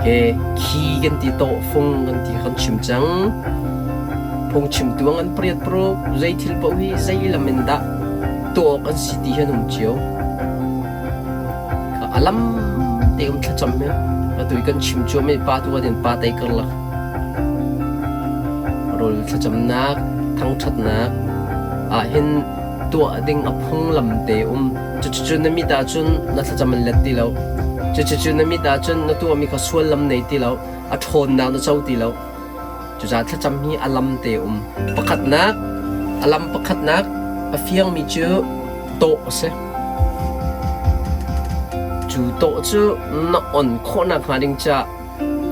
Ke khi kan ti tawhfung kan ti kan chim cang. Phungchimtu an pariat paruk zei thil paoh hi zei lam in dah tuah awk an si ti hi an um cio. A lam te um thlacam hi atu i kan chim cuahmah i pa tu ah pa tei karlak rawl thlacamnak thangṭhatnak ah hin tuah ding a phunglam te um. Cucu na mit ahcun na thlacam an let ti lo. Cucu na mit ahcun na tuahmi kha suallam nei ti lo. A ṭhawnnak na co ti lo. Cucaah thlacam hi a lam te um. Pakhatnak, a lam pakhatnak a fiangmi cu tawh a si. Cu tawh cu na on khawhnak hnga ding caah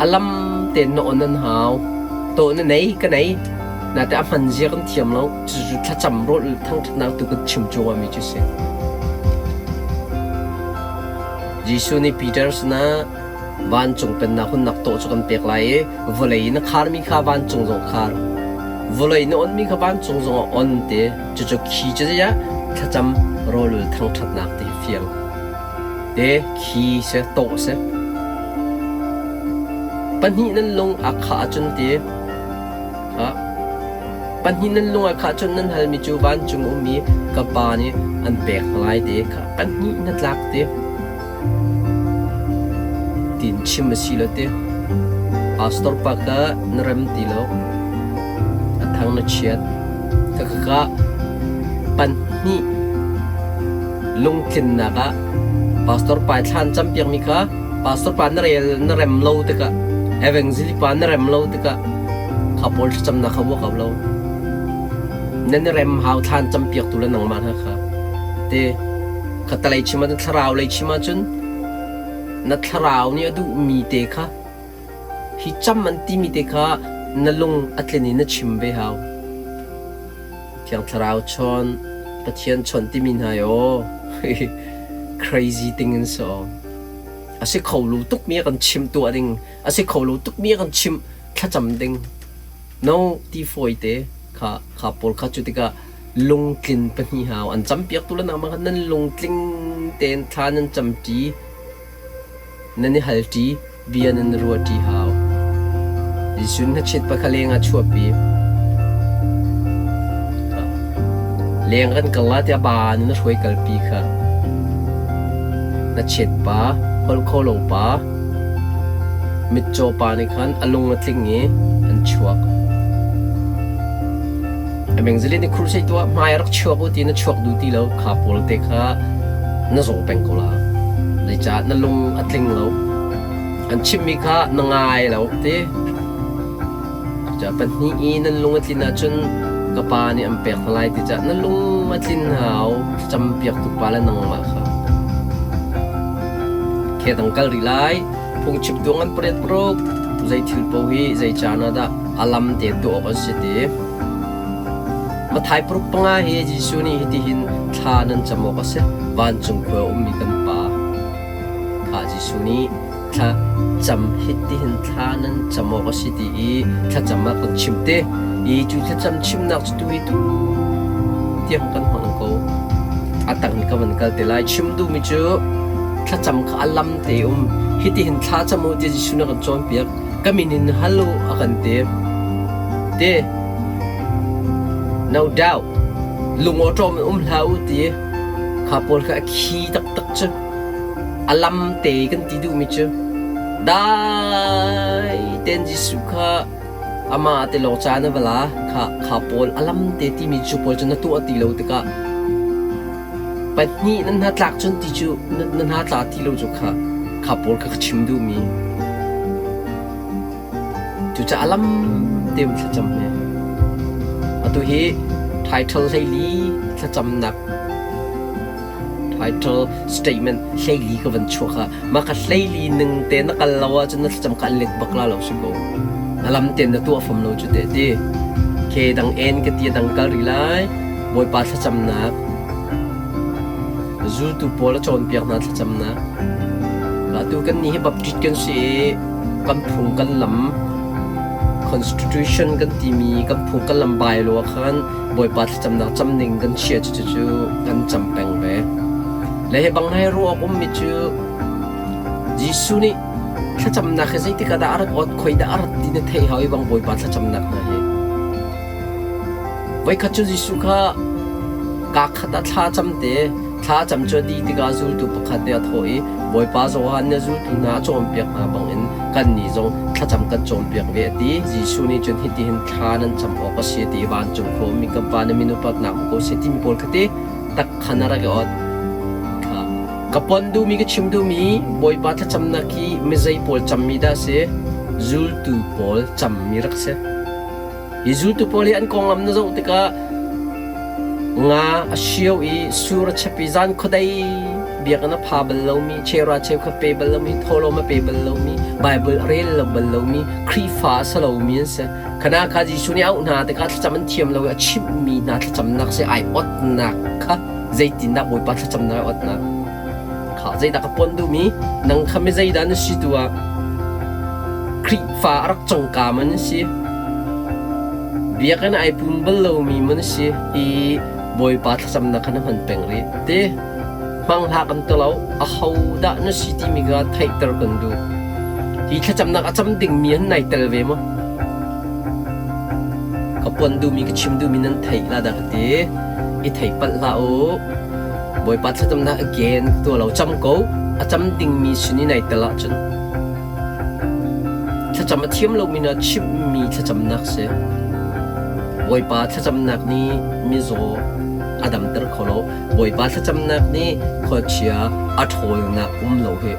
a lam tein na on an hau. Tawh na nei, ka nei. Nate a hman zia kan thiam lo. Cucu thlacam rawl thangṭhatnak tu kan chim cuahmahmi cu si. Jesuh nih Peter sinah Vancung pennak hunnak tawh cu kan pek lai i vawlei na kharmi kha vancung zong khar. Vawlei na onmi kha vancung zong ah on te. Cucu khi cu zeiah thlacam rawlul thangṭhatnak ti fiang. Te khi si tawh si. Pahnih nan lung a khah ahcun ti pahnih nan lung a khah cun nan halmi cu vancung ummi ka Pa nih an pek hna lai ti kha pahnih na tlak ti. Tiin chim a si lo ti. Pastor pa kha na rem ti lo. A thang na chiat. Khakha pahnih lungtlinnak ah pastor pa thlan campiakmi kha pastor pa na rel na rem lo tikah evangelist pa na rem lo tikah kha pawl thlacamnak kha vuak lo. Nan i rem hau thlan campiaktu le nangmah hna kha te Khatalei chim ahcun thlarau lei chim ahcun na thlarau nih a duhmi te kha hi cam an timi te kha na lung a tlin in na chim ve hau. Thiang Thlarau chawn, Pathian chawnh timi hna i aw crazy ting in si aw. A si kho lo tukmi a kan chimh tuah ding, a si kho lo tukmi a kan chimh thlacam ding. No ti fawi te kha kha pawl kha cu tikah lungtlin pahnih hau an campiaktu le nangmah kha nan lungtling tein thla nan camṭi nan i halṭi bia nan i ruahṭi hau. Jesuh nih hnachet pa kha leng ah chuahpi. Leng kan kal la tiah ba in na hruai kalpi kha. Hnachet pa, holh kho lo pa, Mitcaw pa nih khan a lung a tling i an chuak. Evangelist nih crusade tuah hmai rak chuak u ti na chuak duh ti lo kha pawl te kha na zaw peng ko la. Zeicah na lung a tling lo. An chimmi kha na ngai lo ti. Ca pahnih i nan lung a tlin ahcun ka pa nih an pek hna lai ti cah na lung a tlin hau thlacampiaktu pa le nangmah kha. Khe dang kal rih lai. Phungchimtu ngan pariat paruk zei thil paoh hi zei caan ah dah a lam te tuah awk an si ti. Mathai paruk panga hi Jesuh nih hitihin thla nan cam awk a si. Vancung khua a ummi kan Pa. Kha Jesuh nih thla cam hitihin thla nan cam awk a si ti i thlacam ah kan chim te. I cu thlacam chimnak cu tu hi tu tiang kan hmang ko. A tang ka van kal te lai. Chim duhmi cu thlacam kha a lam te um. Hitihin thla cam u ti Jesuh nih a kan cawnpiak. Ka min in hal u a kan ti. Ti. No doubt. Lung awṭawm in um hlah u ti. Kha pawl kha a khi taktak cu. A lam te kan ti duhmi cu. Dai tein Jesuh kha amah te lawng ca na va la kha kha pawl a lam te timi cu pawl cu na tuah ti lo tikah pahnih nan hna tlak cun ti cu na hna tla ti lo cu kha kha pawl kha ka chim duhmi cucaah a lam te um thlacam he atu hi title hleili thlacamnak Title statement hleili ka van chuah kha mah ka hleili ning te na kal lo ahcun na thlacam kha an let bak la lo si ko. Na lam ten na tuah fam lo cu te ti. Ke dang en ka ti dang kal ri lai. Bawipa thlacamnak zultu pawl a cawnpiak hna thlacamnak. Atu kan nih hi Baptist kan si i kan phung kan lam constitution kan timi kan phung kan lam bylaw ah khan Bawipa thlacamnak cam ning kan chia cu cu kan cam peng ve. Le hi bang hai ruak ummi cu Jesuh nih Thlacamnak hi zeitik ah dah a rat awt, khoi dah a rat ti na theih hau i bang Bawipa thlacamnak hna hi. Voikhat cu Jesuh kha kaa khat ah thla cam te, thla cam cu a dih tikah zultu pakhat nih a thawh i, Bawipa Johan nih a zultu hna a cawnpiak hna bangin kannih zong thlacam kan cawnpiak ve a ti. Jesuh nih cun hitihin thla nan cam awk a si a ti i vancung khua ummi kan Pa na min upatnak um ko seh timi pawl kha ti tak khan a rak i ot. Kha ka pon duhmi ka chim duhmi Bawipa thlacamnak hi mizei pawl cammi dah a si? Zultu pawl cammi rak si. Hi zultu pawl hi an konglam na zoh tikah nga a sio i sur a chep i zan khuadei biakinn a pha bal lomi, chera cheukhat pe bal lomi, thawhlawm a pe bal lomi, Bible a rel lo bal lomi, Khrihfa a si lomi an si. Khana kha Jesuh nih a auh hna tikah thlacam an thiam lo i a chimhmi hna thlacamnak si ai otnak kha zeitindah Bawipa thlacamnak ai otnak kha zeidah ka pon duhmi nang kha mi zeidah na si tu ah Khrihfa a rak congka man na si biakinn ai pum bal lomi man na si i Bawipa thlacamnak kha na hman peng rih ti hmang hlah kan ti lo aho dah na si timi kha theihter kan duh hi thlacamnak a cam dingmi han nai tel ve maw ka puan duhmi ka chim duhmi nan theih la dah ka ti i thei palh hlah u Bawipa thlacamnak again tuah lo cam ko a cam dingmi sin i nai tel ahcun thlacam a thiam lomi na chimhmi thlacamnak si Bawipa thlacamnak nih mizaw a damter kho lo Bawipa thlacamnak nih khuachia a ṭhawlnak um lo hi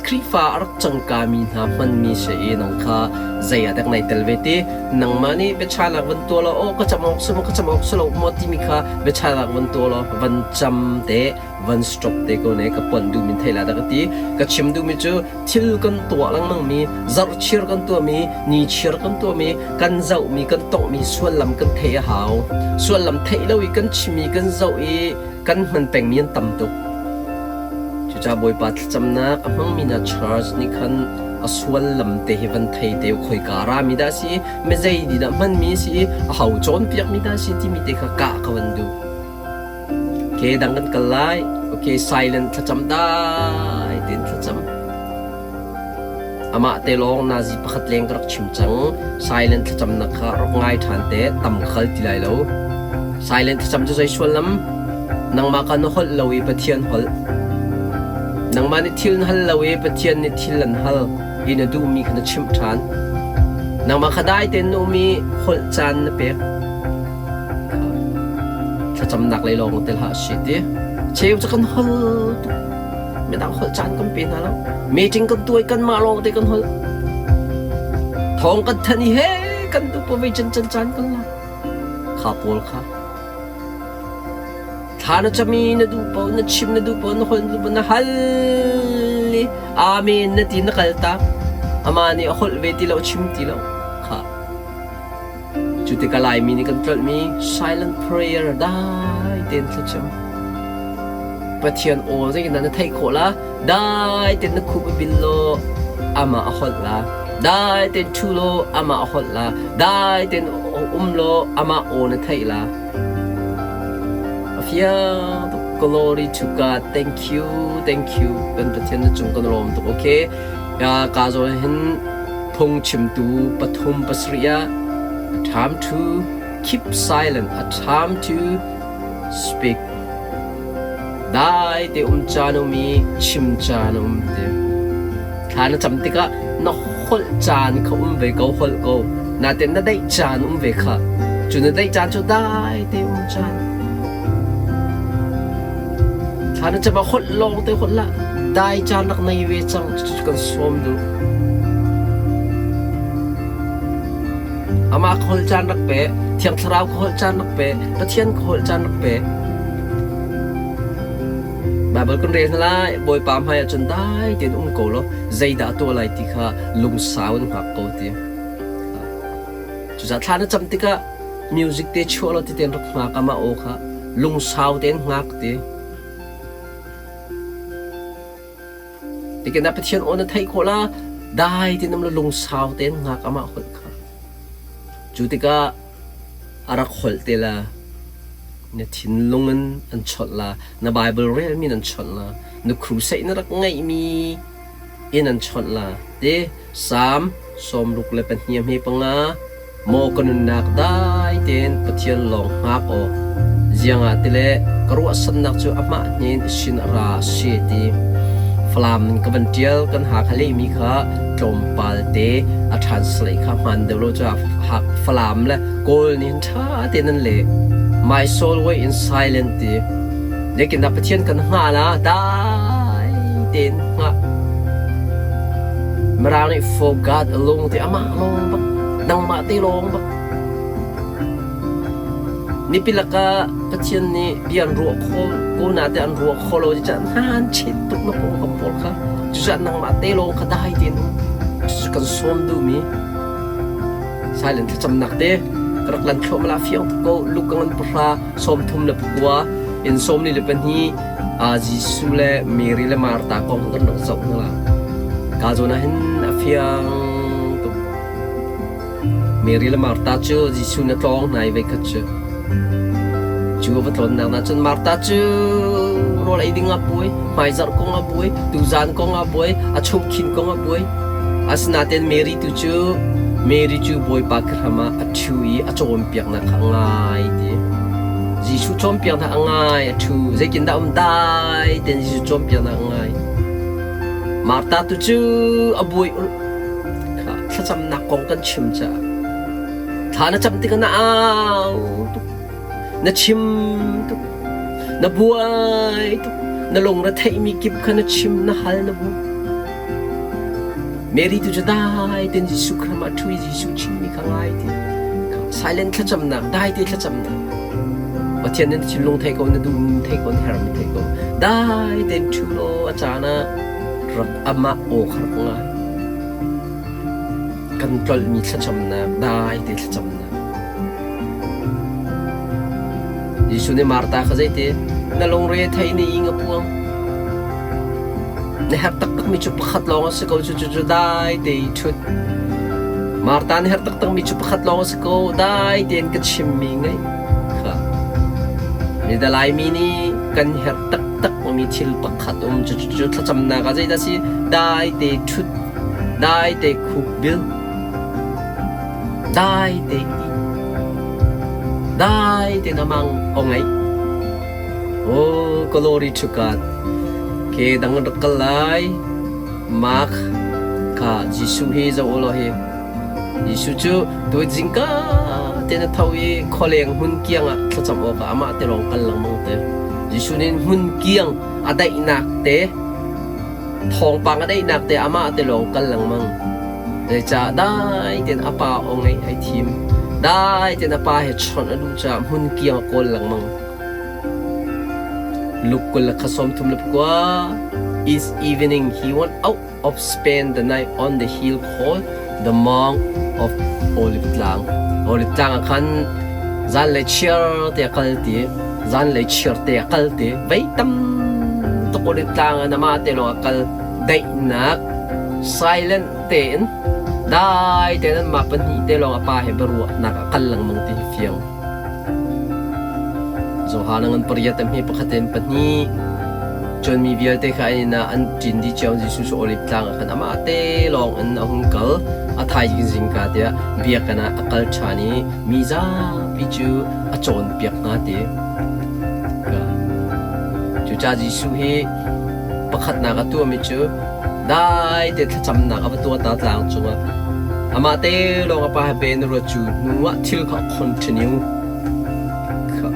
Khrihfa a rak cangkami hna hmanmi si i nang kha zei ah dek nai tel ve ti? Nangmah nih biachahnak van tuah law, aw ka cam awk si maw, ka cam awk si lo maw timi kha biachahnak van tuah law, van cam te, van stop te ko ne ka ponh duhmi thei la dah ka ti. Ka chim duhmi cu thil kan tuah lengmangmi, zarhchir kan tuahmi, nichiar kan tuahmi, kan zohmi, kan tonghmi suallam kan theih a hau. Suallam theih lo i kan chim i kan zoh i kan hman pengmi an tam tuk. Cucaah Bawipa thlacamnak a hmangmi hna church nih khan a suallam te hi van thei te u khoika a rami dah a si i mizei nih dah hmanmi a si i aho cawnpiakmi dah a si timi te kha kah ka van duh. Okay, dang kan kal lai. Okay, silent thlacam dai tein thlacam. Amah te lawng nazi pakhat leng ka rak chim cang. Silent thlacamnak kha rak ngai ṭhan te, tam khal ti lai lo. Silent thlacam cu zei suallam? Nangmah kha na holh lo i Pathian holh. Nangmah nih thil na hal lo i Pathian nih thil an hal i na duhmi kha na chimh ṭhan. Nangmah kha dai tein na um i holh caan na pek. Thlacamnak lei lawng tel hlah si ti. Cheu cu kan hol tuk. Midang holh caan kan pe hna lo. Meeting kan tuai kanmah lawng te kan holh. Thawng kan thanh i he kan duh pawei can can caan kan la. Kha pawl kha. Thla na cam i na duh paoh na chim na duh paoh na holh na duh paoh na hal i amen na ti na kal tak. Amah nih a holh ve ti lo a chim ti lo. Kha. Cu tikah Laimi nih kan tlolhmi silent prayer dai tein thlacam. Pathian aw zeitindah na theih khawh la? Dai tein na khup a bil law amah a holh la. Dai tein ṭhu law amah a holh la. Dai tein um law amah aw na theih la. A fiang tuk. Glory to God. Thank you. Thank you. Kan Pathian na cung kan lawm tuk. Okay. Ya ka zawn hin phungchimtu pathum pasarih ah a time to keep silent, a time to speak. Dai te um caan um i chim caan um ti. Thla na cam tikah na holh caan kha um ve ko, holh ko. Natin na daih caan um ve kha. Cu na daih caan cu dai te um caan. Thla na cam ah holh lawng te holh lah. Dai caan rak nei ve cang cucu kan sawm duh. Amah ka holh caan rak pe, Thiang Thlarau ka holh caan rak pe, Pathian ka holh caan rak pe. Baibal kan rel hna lai, Bawipa hmai ah cun dai tein um ko law zeidah a tuah lai ti kha lungsau in hngak ko ti. Cucaah thla na cam tikah music te chuah law ti tein rak hngak amah aw kha lungsau tein hngak ti. Tikin ah Pathian aw na theih khawh la, dai tein um law lungsau tein hngak amah holh kha. Cu tikah a rak holh te la, na thinlung in an chawnh la, na Bible relmi in an chawnh la. Na crusade na rak ngeihmi in an chawnh la. Ti Salm 62 hme panga Maw ka nunnak dai tein Pathian lawng hngak awk ziangah tile ka ruahsannak cu amah hnen i sin a ra a si ti. Falam in ka van ṭial kan Hakha lehmi kha tlawmpal te a translate kha hmaan deuh lo caah Falam le Kawl nih hin ṭha tein an leh. My soul wait in silent ti. Zeitindah Pathian kan hngah la dai tein hngah. Mirang nih for God alone ti amah lawng bak nangmah te lawng bak. Mipi lakah Pathian nih bia an ruah kho ko na te an ruah kho lo ti caan hnan chet tuk na pawngkam pawl kha cucaah nangmah te lawng kha dai tein um. Cucu kan sawm duhmi silent thlacamnak te ka rak lan thluahmah la fiang tuk ko Luke ngan pahra 34 in 42 Jesuh le Mary le Martha kong kan rak zoh hna la. Ka zawn ah hin a fiang tuk. Mary le Martha cu Jesuh na tlawng hna i voikhat cu. Cu a va tlawnnak na cun Martha cu rawl ei ding ah buai, hmaizarh kong ah buai, tuzaan kong ah buai, a chungkhin kong ah buai. Asinain Mary tu cu Mary cu Bawipa kehram ah a ṭhu i a cawnpiaknak kha a ngai ti. Jesuh cawnpiaknak a ngai, a ṭhu. Zeitindah um dai tein Jesuh cawnpiaknak a ngai. Martha tu cu a buai ulh. Kha thlacamnak kong kan chim caah thla na cam tikah na au tuk, na chim tuk, na buai tuk, na lungre theihmi kip kha na chim, na hal, na bu. Mary tu cu dai tein Jesuh Khrih ah ṭhu i Jesuh chimmi kha ngai ti. Silent thlacamnak, dai te thlacamnak. Pathian nih na thinlung thei ko, na duhmi thei ko, na herhmi thei ko. Dai tein ṭhu law a caan ah rak amah aw kha rak ngai. Kan tlolhmi thlacamnak, dai te thlacamnak. Jesuh nih Martha kha zeiti na lungre thei na ing a puang. Na herh taktakmi cu pakhat lawng a si ko, cu cu dai te i ṭhut. Martha na herh taktakmi cu pakhat lawng a si ko, dai tein ka chimmi ngaih kha. Mida Laimi nih kan herh taktakmi thil pakhat um cu cu thlacamnak ah zeidah si dai te ṭhut, dai te khuk bil. Dai te dai te na mang o ngai. Oh, glory to God. Ke dang rak kal lai. Mark ka Jesuh hi zo lo hi. Jesuh cu tu zingka te na tho i khualeng hmun kiang ah thlacam awk ah amah te lawng kal lengmang te. Jesuh nih hmun kiang a daihnak te Thawngpang a daihnak te amah te lawng kal lengmang. Zeicah dai tein a pa aw ngaih ai thim. Dai tein a pa he chawnh a duh caah hmun kiang a kawl lengmang. Luke 23 Each evening he went out of spend the night on the hill called the Mount of Olive Tlang. Olive Tlang ah khan zanlei chiar te a kal ti. Zanlei chiar te a kal ti. Vei tam tuk Olive Tlang ah nama te lawng a kal. Daihnak silent tein dai tein anmah pahnih te lawng a pa he biaruahnak a kal lengmang ti hi fiang. Johan a ngan pariat a hme pakhat in pahnih cun mi vialte kha an inn ah an ṭin dih cio. Jesuh cu Oliv tlang ah khan amah te lawng in a hung kal. A thaizing zingka tiah biakinn ah a kal ṭhan i mi zapi cu a cawnpiak hna ti. Cucaah Jesuh hi pakhatnak a tuahmi cu dai te thlacamnak a va tuah ta tlang cungah amah te lawng a pa he ben ruat cu hnu ah thil kha a continue kha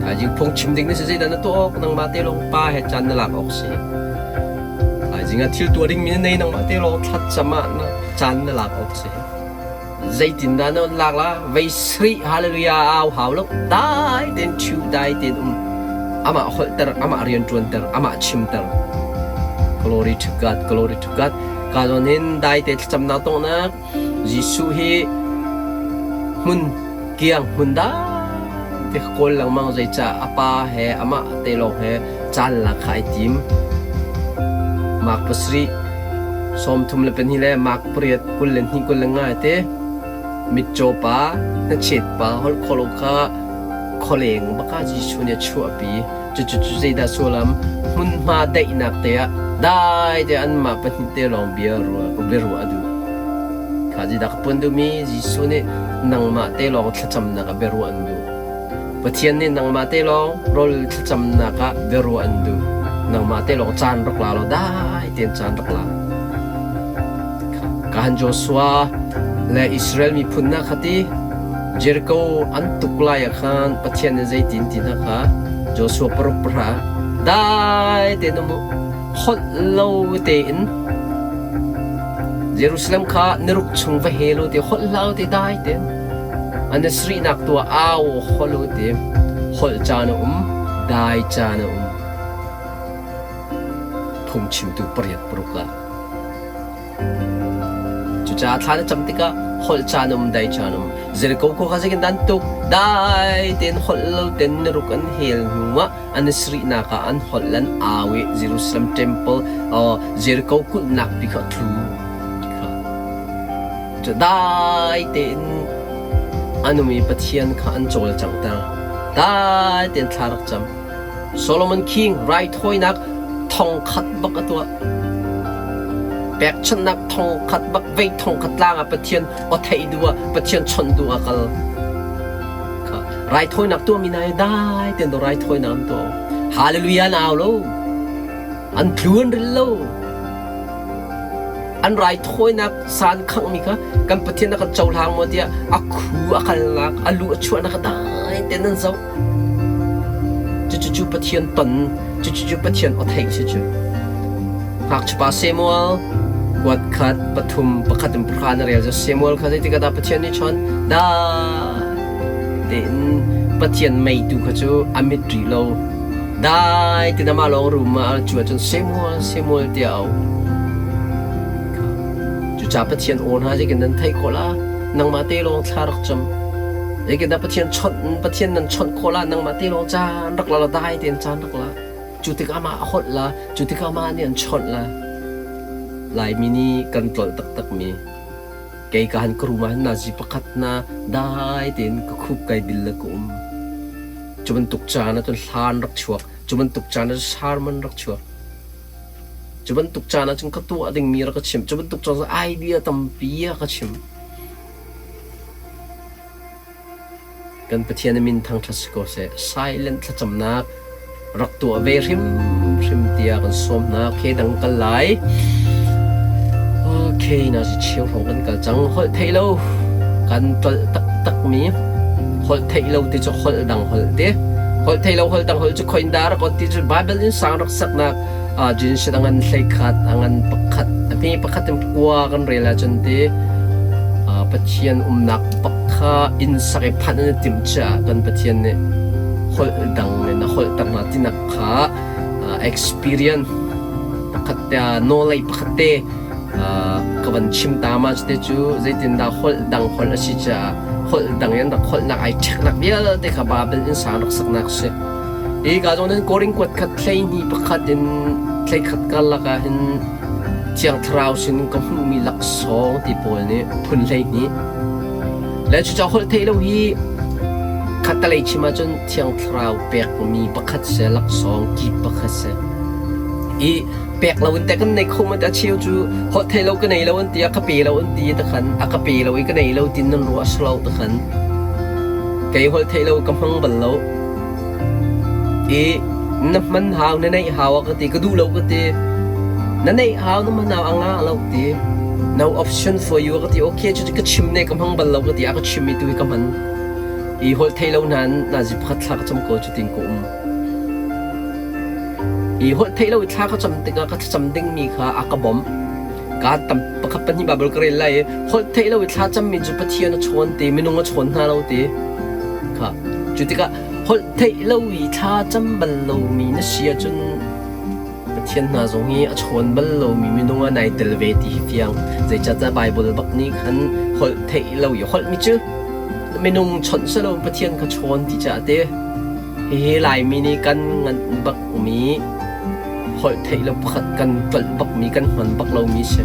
thaizing phungchim ding na si zeidah na tuah awk nangmah te lawng pa he caan na lak awk si thaizing ah thil tuah ding mi na nei nangmah te lawng thlacam ah na caan na lak awk si. Zeitindah na lak la? Vei sarih hallelujah au hau lo. Dai tein ṭhu, dai tein um. Amah holhter, amah rianṭuanter, amah chimter. Glory to God, glory to God. Ka zawn hin dai te thlacamnak tongnak Jesuh hi hmun kiang hmun dai te ka kawl lengmang zeicah a pa he amah te lawng he caan lak kha ai tim. Mark pasarih 32 le Mark pariat 22 25 te mitcaw pa hnachet pa holh khawh lo kha khualeng bak ah Jesuh nih a chuahpi. Cucu zeidah sullam? Hmunhma daihnak te ah dai te anmah pahnih te lawng bia ruah a duh. Kha zeidah ka puan duhmi? Jesuh nih nangmah te lawng thlacamnak ah biaruah an duh. Pathian nih nangmah te lawng rawl thlacamnak ah biaruah an duh. Nangmah te lawng caan rak la law dai tein caan rak la. Kahan Joshua le Israel miphun hna kha ti Jericho an tuk lai ah khan Pathian nih zeitin ti hna kha Joshua 6:10 dai tein um u holh lo tein Jerusalem kha niruk chung va hel u ti holh hlah u ti dai tein an i sarihnak tu ah au holh u ti holh caan a um dai caan a um phungchimtu pariat paruk ah Cucaah thla na cam tikah holh caan um, dai caan um. Jericho khua kha zeitin dah an tuk? Dai tein holh lo tein niruk an hel hnuah an i sarihnak ah an holh an au i Jerusalem temple Jericho kulhnak pi kha a tlu. Cu dai tein an um i Pathian kha an cawlcanghter. Dai tein thla rak cam. Solomon King raithawinak thongkhat bak a tuah. Pekchanhnak thongkhat bak vei thongkhat tlang ah Pathian aw theih duh ah Pathian chawnh duh ah kal. Kha raithawinak tuahmi hna hi dai tein raithawinak an tuah. Hallelujah an au lo. An tlu an ril lo. An raithawinak san khanghmi kha kan Pathian a kan cohlang maw tiah a khu a kalnak a lu a chuahnak kha dai tein an zoh. Cucu Pathian ton, cucu Pathian aw theih si cu. Ngakchiapa Samuel kuat khat pathum pakhat in pahra na rel cu Samuel kha zeitik ah dah Pathian nih chawnh? Dai tein Pathian meitu kha cu a mit rih lo. Dai tein amah lawng room ah cu ahcun Samuel, Samuel tiah a auh. Cucaah Pathian aw hna zeitin nan theih khawh la? Nangmah te lawng thla rak cam. Zeitindah Pathian chawnh Pathian nan chawnh khawh la nangmah te lawng caan rak la la dai tein caan rak la. Cu tikah amah a holh la, cu tikah amah nih an chawnh la. Laimi nih kan tlolh taktakmi kei ka han ka room ah hin nazi pakhat na dai tein ka khup kai bil le ka um. Cu bantuk caan ah cun hlan rak chuak, cu bantuk caan ah cun sermon rak chuak. Cu bantuk caan ah cun ka tuah dingmi rak ka chim. Cu bantuk caan ah idea tampi a ka chim. Kan Pathian a min thangṭhat si ko seh. Silent thlacamnak rak tuah ve hrimhrim tiah kan sawm hna. Okay, dang kal lai. Okay, na si cheu hrawng kan kal cang. Holh theih lo kan tlolh taktakmi holh theih lo ti cu holh dang holh ti. Holh theih lo holh dang holh cu khoin dah rak on ti cu Bible in sang rak saknak Jinshit a ngan 11 a ngan pakhat a hme pakhat in kua kan rel ahcun ti Pathian umnak bak kha inn sak i phanh an i timh caah kan Pathian nih holh dang in a holh ter hna tinak kha experience pakhat te nawlei pakhat te ka van chim ta ma te cu zeitindah holh dang holh a si caah holh dang in rak holhnak ai ṭheknak vialte kha Babel inn sang rak saknak a si. Hika zawn hin Korin kuat khat 12 pakhat in 11 karlak ah hin Thiang Thlarau sin ka hmuhmi laksawng ti pawl nih phun 12. Le cucaah holh theih lo hi khattelei chim ahcun Thiang Thlarau pekmi pakhat si, laksawng kip pakhat si. I pek lo in teh kan nei kho ma a cheu cu holh theih lo ka nei lo an ti a ka pe lo an ti takhan a ka pe lo i ka nei lo tin nan ruah a si lo takhan kei holh theih lo ka hmang bal lo. I na hman hau, na neih hau a ka ti, ka duh lo ka ti. Na neih hau, na hman hau a ngah lo ti. No option for you a ka ti. Okay, cucu ka chim ne ka hmang bal lo ka ti. A ka chim i tu hi ka hman. I holh thei lo nain nazi pakhat thla ka cam ko cu tin ka um. I holh thei lo i thla ka cam tikah ka thlacam dingmi kha a ka bawmh. Ka tam pakhat pahnih Bible ka rel lai i holh theih lo i thla cammi cu Pathian a chawn ti, minung a chawn hna lo ti. Kha cu tikah holh theih lo i thla cam bal lomi na si ahcun Pathian hna zong hi a chawn bal lomi minung ah nai tel ve ti hi fiang. Zeicahtiah Bible bak nih khan holh theih lo i holhmi cu minung chawnh si lo Pathian kha chawn ti caah ti. Hihi Laimi nih kan nganh bakmi holh theih lo pakhat kan tlolh bakmi kan hman bak lomi si.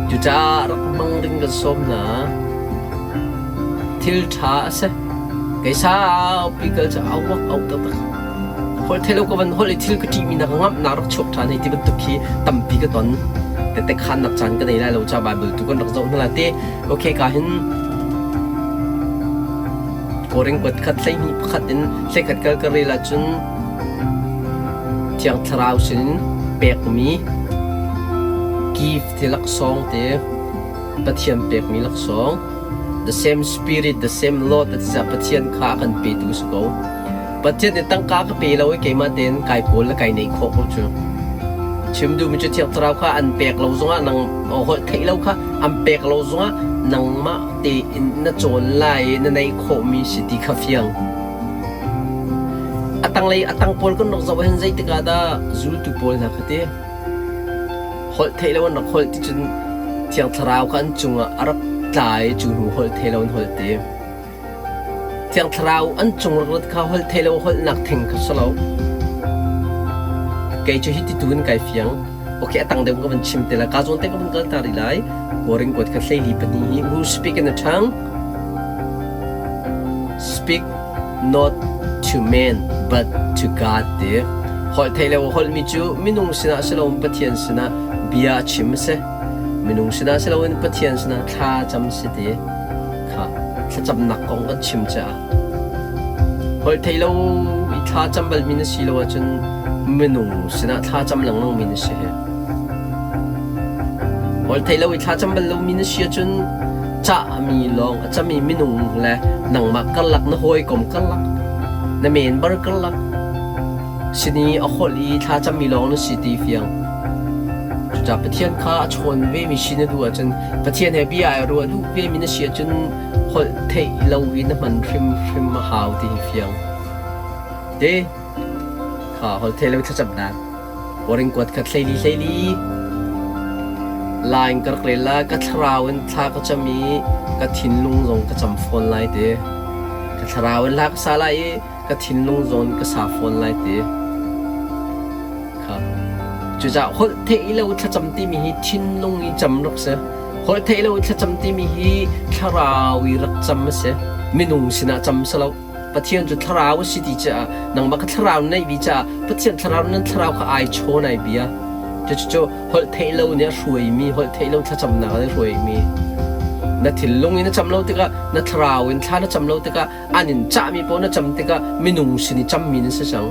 Cucaah rak hmang ding kan sawm hna. Thil ṭha a si. Kei saupi kal cu a uak au taktak. Holh theih lo ka van holh i thil ka ṭihmi hna ka ngamhnak rak chuak ṭhan hei ti bantuk khi tampi ka ton. Tette khannak caan ka nei lai lo ca Bible tu kan rak zoh hna la te. Okay ka hin Koring kuat khat 12 pakhat in 11 kal ka rel ahcun Thiang Thlarau sinin pekmi gift ti laksawng te Pathian pekmi laksawng the same spirit the same Lord a ti caah Pathian kha a kan petu si ko. Pathian nih tangka ka pe lo i keimah tein kai kawl le kai neih khawh ko cu. Chim duhmi cu Thiang Thlarau kha an pek lo zongah nang holh theih lo kha an pek lo zongah nangmah tein na cawn lai i na neih khawhmi si ti kha fiang. A tanglei a tang pawl kan rak zoh ahhin zeitik ah dah zultu pawl hna kha ti holh theih lo an rak holh ti cun Thiang Thlarau kha an cungah a rak tla i cu hnu holh thei lo an holh ti. Thiang Thlarau an cung rak rat kha holh thei lo holhnak theng kha si lo. Kei cu hi ti tu in kai fiang. Okay, a tang deuh ka van chim te lai. Ka zawn te ka van kal ta rih lai. Korin kuat kha hleili pahnih hi who speak in a tongue speak not to men but to God ti. Holh thei lo holhmi cu minung sinah si loin Pathian sinah bia chim a si. Minung sinah si loin Pathian sinah thla cam si ti. Kha thlacamnak kong kan chim caah holh thei lo i thla cam balmi na si lo ahcun minung sinah thla cam lengmang mi na si hi. Holh thei lo i thla cam bal lomi na si ahcun cahmi lawng a cami minung le nangmah karlak na hawikom karlak na member karlak sin i a holh i thla cammi lawng na si ti fiang. Cucaah Pathian kha a chawn vemi si na duh ahcun Pathian he bia ai ruah duh vemi na si ahcun holh theih lo i na hman hrimhrim a hau ti hi fiang. Te kha holh theih lo thlacamnak Korin kuat khat hleili hleili lain ka rak rel la ka thlarau in thla ka cam i ka thinlung zong ka cam fawn lai te. Ka thlarau in hla ka sa lai i ka thinlung zong ka sa fawn lai te. Kha. Cucaah holh theih lo thlacam timi hi thinlung i cam rak si. Holh theih lo thlacam timi hi thlarau i rak cam a si. Minung sinah cam si lo. Pathian cu thlarau a si ti caah nangmah kha thlarau na neih vi caah Pathian thlarau nan thlarau kha ai chawn ai bia. Cucu holh theih lo nih a hruaimi, holh theih lo thlacamnak nih a hruaimi. Na thinlung in na cam lo tikah, na thlarau in thla na cam lo tikah, an in cahmi paoh na cam tikah minung sin i cammi nan si cang.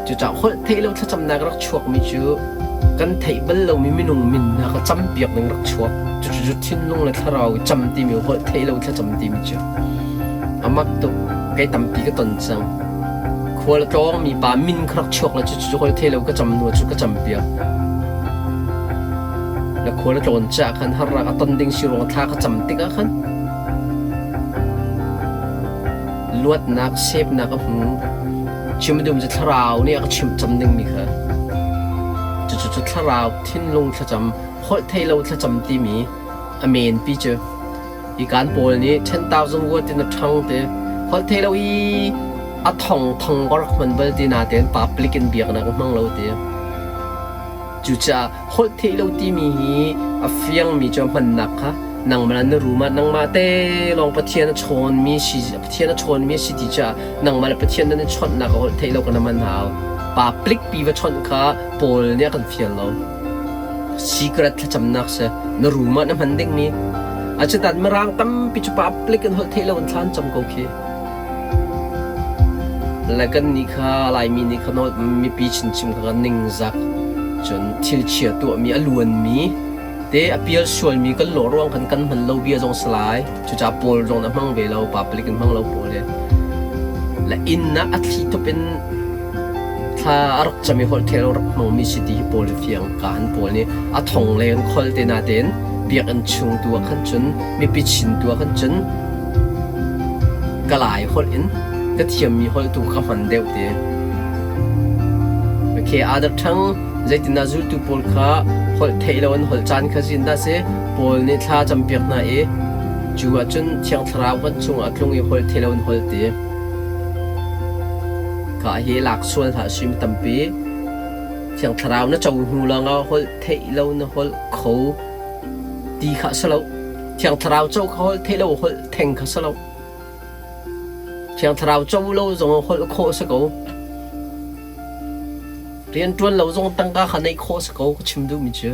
Cucaah holh theih lo thlacamnak rak chuakmi cu kan theih bal lomi minung min hna kha campiak ding rak chuak. Cucu thinlung le thlarau i cam timi holh theih lo thlacam timi cu a mak tuk. Kei tampi ka ton cang. Khual a tlawngmi pa min kha rak chuak le cucu holh theih lo ka cam hnu cu ka campiak. Na khual a tlawn caah khan harnak a ton ding si ruang thla ka cam tikah khan luatnak sepnak a hmu. Chim dum cu thlarau nih a ka chimh cam dingmi kha. Cucu cu thlarau thinlung thlacam, holh thei lo thlacam timi a men pi cu. Hi kan pawl nih 10,000 word in a ṭhang te. Holh thei lo i a thong thong ka rak hman bal ti natein public in biaknak hmang lo ti. Cucaah holh theih lo timi hi a fiangmi cu a hmannak kha nangmah na room ah nangmah te lawng Pathian a chawnmi si Pathian a chawnmi a si ti caah nangmah le Pathian nan i chawnhnak a holh theih lo kan hman hau. Public pi va chawnh kha Paul nih a kan fial lo. Secret thlacamnak si na room ah na hman dingmi. Asinain Mirang tampi cu public in holh theih lo in thla an cam ko khi. Le kannih kha Laimi nih kha mipi chinchin kha kan ningzak. Cun thilchia tuahmi a luanmi te a pial sualmi kan lawh ruang khan kan hman lo bia zong si lai. Cucaah Paul zong a hmang ve lo, public in hmang lo Paul hi. Le inn ah a thli thup in thla a rak cam i holh thel rak hmangmi si ti hi Paul hi fiang ka han Paul nih a thong leng khol te natein biakinn chung tu ah khan cun mipi chin tu ah khan cun Ka Lai holh in ka thiammi holh tu ka hman deuh ti. Okay, other tongue zeitindah zultu pawl kha holh theih lo an holh caan kha zin dah si Paul nih thla campiak hna i cu ahcun Thiang Thlarau kan cungah a tlung i holh theih lo an holh ti. Ka hi lak sual hlah sim tampi. Thiang Thlarau na co hnu lawngah holh theih lo na holh kho ti kha si lo. Thiang Thlarau co kha holh theih lo holh theng kha si lo. Thiang Thlarau co lo zong holh khawh si ko. Rianṭuan lo zong tangka kha neih khawh si ko ka chim duhmi cu.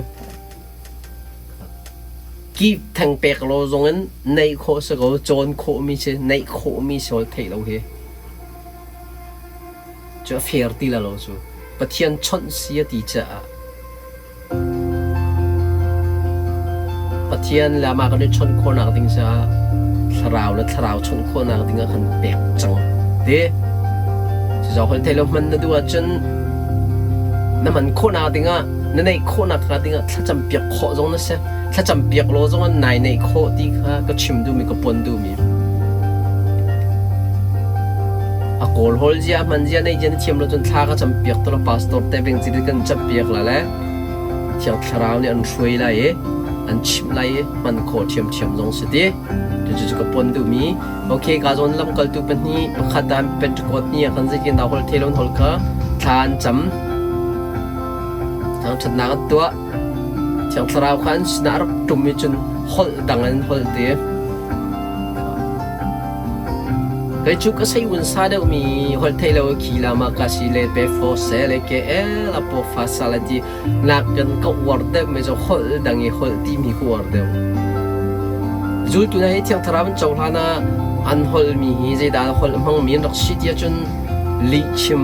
Kip theng pek lo zong in neih khawh si ko, cawn khawhmi si, neih khawhmi si holh theih lo hi. Cu a fair ti la lo cu. Pathian chawnh si a ti caah Pathian le amah kan i chawnh khawhnak ding caah thlarau le thlarau chawnh khawhnak ding ah kan pek cang ti. Cucaah holh theih lo hman na duh ahcun na hman khawhnak ding ah na neih khawhnak hnga ding ah thlacam piak khawh zong na si. Thlacam piak law zong ah nai neih khawh ti kha ka chim duhmi ka pon duhmi. A kawl hawl zia hman zia nei zia na thiam lo cun thla ka cam piak to pastor te beng ci kan cam piak la le Thiang Thlarau nih an hruai lai i an chimh lai i hman khawh ṭhiamṭhiam zong si ti. Cucu ka pon duhmi. Okay, ka zawn lamkaltu pahnih pakhat ah Pentecost ni ah khan zeitindah holh the lo holh kha thla an cam. Thangṭhatnak an tuah. Thiang Thlarau kha an sinah a rak ṭum i cun holh dang in holh ti. Kei cu ka sei un sa deuhmi holh thei lo khi la ma ka si le pe fo se le ke el a po fa sa le ti nak kan ka uar deuh me zo holh dang i holh ti mi ka uar deuh. Zultu na hi Thiang Thlarau an cohlan ah an holh mi hi zeidah holh hmang mi an rak si ti ahcun lih chim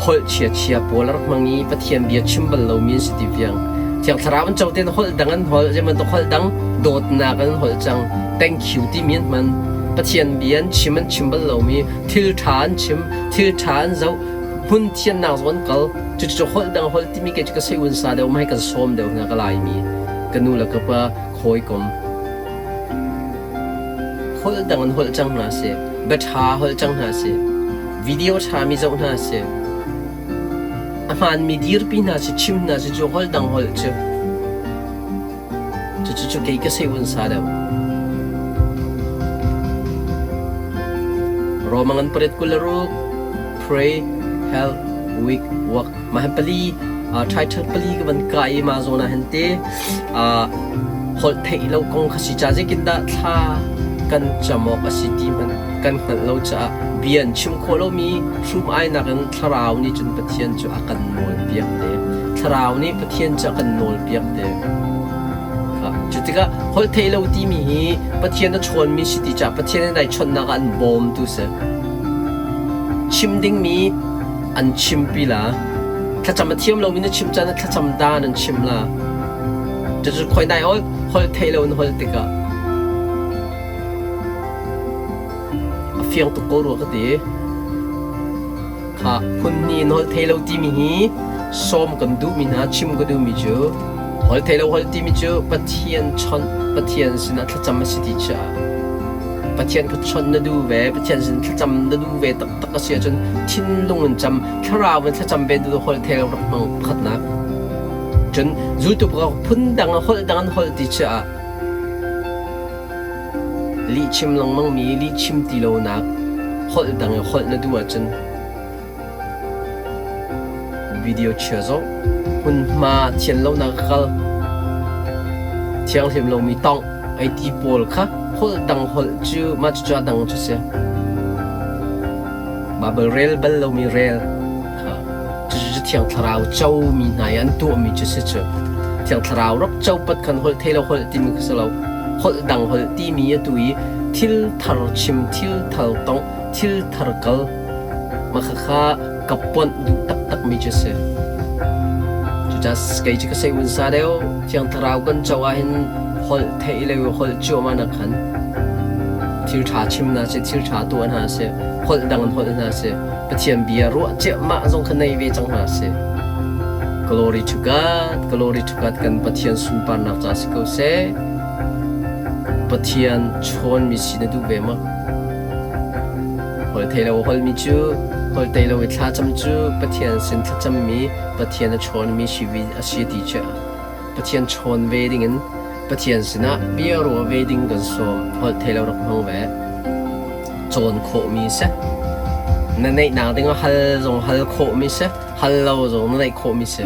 holh chia chia pawl a rak hmang i Pathian bia chim bal lomi an si ti fiang. Thiang Thlarau an co ten holh dang an holh, zei bantuk holh dang dawtnak an holh cang. Thank you timi an hman. Pathian bia an chim bal lomi thil ṭha an chim, thil ṭha an zoh, hmun thiannak zong an kal. Cucu holh dang holh timi kei cu ka sei un sa deuh mai kan sawm deuh hna ka Laimi ka nu le ka pa hawikom holh dang an holh cang hna si bia ṭha holh cang hna si video ṭha mi zoh hna si a hmaanmi dirpi hna si chim hna si cu holh dang holh cu cucu kei ka sei un sa deuh Rome ngan 26 pray help week work mah hin pali title pali ka van ka i mah zawn ah hin te holh theih lo kong kha si ca zeitindah thla kan cam awk a si ti hmanh kan hngalh lo caah bia an chim khawh lomi hrum-ainak in thlarau nih cun Pathian cu a kan nawlpiak te. Thlarau nih Pathian cu a kan nawlpiak te. Cu tikah holh theih lo timi hi Pathian a chawnmi si ti caah Pathian in ai chawnhnak ah an bawmtu si. Chim dingmi an chimpi la. Thlacam a thiam lomi na chim caan ah thlacam dan an chim la. Cucu khoi nai holh theih lo in holh tikah a fiang tuk ko rua ka ti. Kha phun hnih in holh thei lo timi hi sawm kan duhmi hna chim ka duhmi cu holh thei lo holh timi cu Pathian chawnh Pathian sinah thlacam a si ti caah Pathian kha chawnh na duh ve Pathian sin thlacam na duh ve taktak a si ahcun thinlung in cam thlarau in thlacam ve duh holh thei lo rak hmang pakhatnak. Cun zultu pakhat phun dang holh dang an holh ti caah lihchim lengmangmi lihchim ti lonak holh dang i holh na duh ahcun video chia zoh hmunhma thian lonak a kal thianghlim lomi tongh ei ti pawl kha holh dang holh cu mah cucu a dang cu si. Baibal rel bal lomi rel kha cucu Thiang Thlarau comi hna i an tuahmi cu si cu. Thiang Thlarau rak co pat khan holh thei lo holh timi kha si lo. Holh dang holh timi atu i thil thar chim, thil thar tongh, thil thar kal mah khakha ka ponh duh taktakmi cu si. Cucaah kei cu ka sei un sa deuh. Thiang Thlarau kan co ahhin holh theih le holh cuahmah nak khan thil ṭha chim hna seh, thil ṭha tuah hna seh, holh dang in holh hna seh, Pathian bia ruah ciahmah zong kha nei ve cang hna seh. Glory to God, glory to God kan Pathian sunparnak ca si ko seh. Pathian chawnmi si na duh ve maw? Holh thei lo holmi cu holh thei lo i thlacam cu Pathian sin thlacammi Pathian a chawnmi si a si ti cu Pathian chawn ve dingin Pathian sinah bia ruah ve ding kan sawm holh thei lo rak hmang ve cawn khawhmi si na neihnak ding hal zong hal khawhmi si hal lo zong na neih khawhmi si.